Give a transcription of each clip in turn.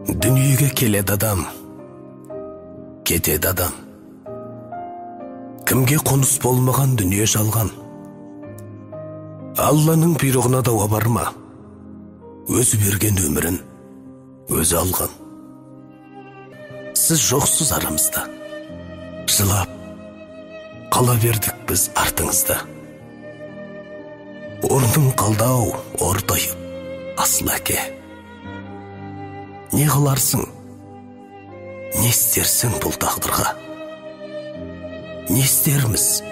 Дүниеге келеді адам, кетеді адам. Кімге қоныс болмаған дүние жалған. Алланың бұйрығына дауа бар ма? Өзі берген өмірін өзі алған. Сіз жоқсыз арамызда. Жылап қала бердік біз артыңызда. Орның қалды-ау ортайып, асыл әке. Не қыларсың, не істерсің бұл тағдырға? Не істерміз?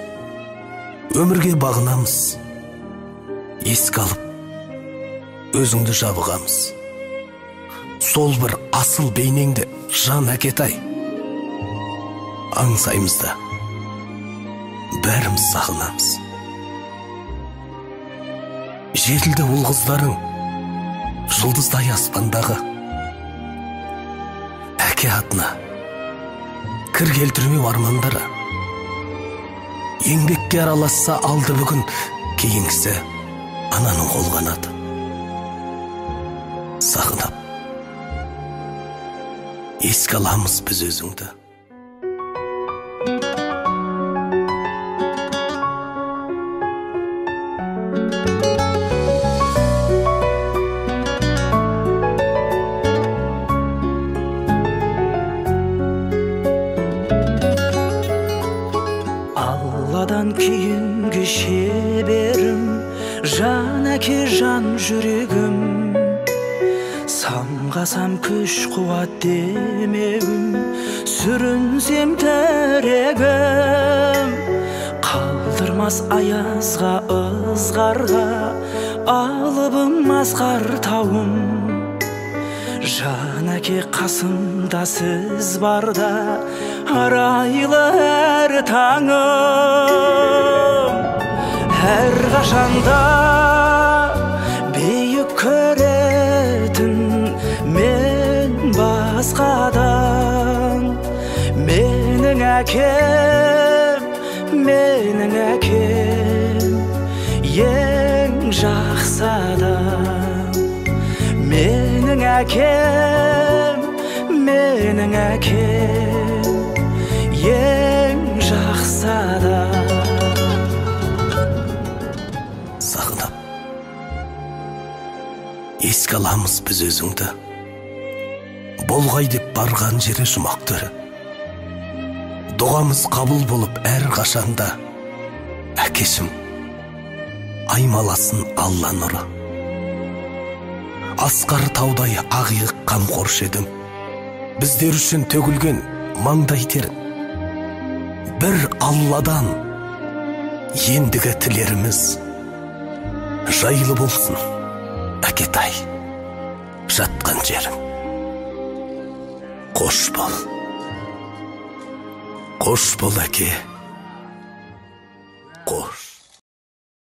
Өмірге бағынамыз. Еске алып, өзіңді жабығамыз. Сол бір асыл бейнеңді, жан әкетай, аңсаймыз да, бәріміз сағынамыз. Жетілді ұл қыздарың, жұлдыздай аспандағы. Әке атына кір келтірмеу армандары. Еңбекке араласса алды бүгін, кейінгісі ананың қол қанаты. Сағынып еске аламыз біз өзіңді. Алладан кейінгі шеберім, жан әке, жан жүрегім. Самғасам күш қуат демеуім, сүрінсем тірегім. Қалдырмас аязға, ызғарға, алыбым асқар тауым. Жан әке, қасымда сіз барда, арайлы әр таңым. Әр қашанда биік көретін мен басқадан. Менің әкем, менің әкем, ең жақсы адам. Менің әкем, менің әкем, ең жақсы адам. Сағынып еске аламыз біз өзіңді. Болғай деп барған жері жұмақ төрі. Дұғамыз қабыл болып әр қашанда. Әкешім, аймаласын Алла нұры. Асқар таудай ақ иық қамқоршы едің. Біздер үшін төгілген маңдай терін. Бір Алладан ендігі тілеріміз жайлы болсын, әкетай, жатқан жерің. Қош бол, қош бол, әке, қош.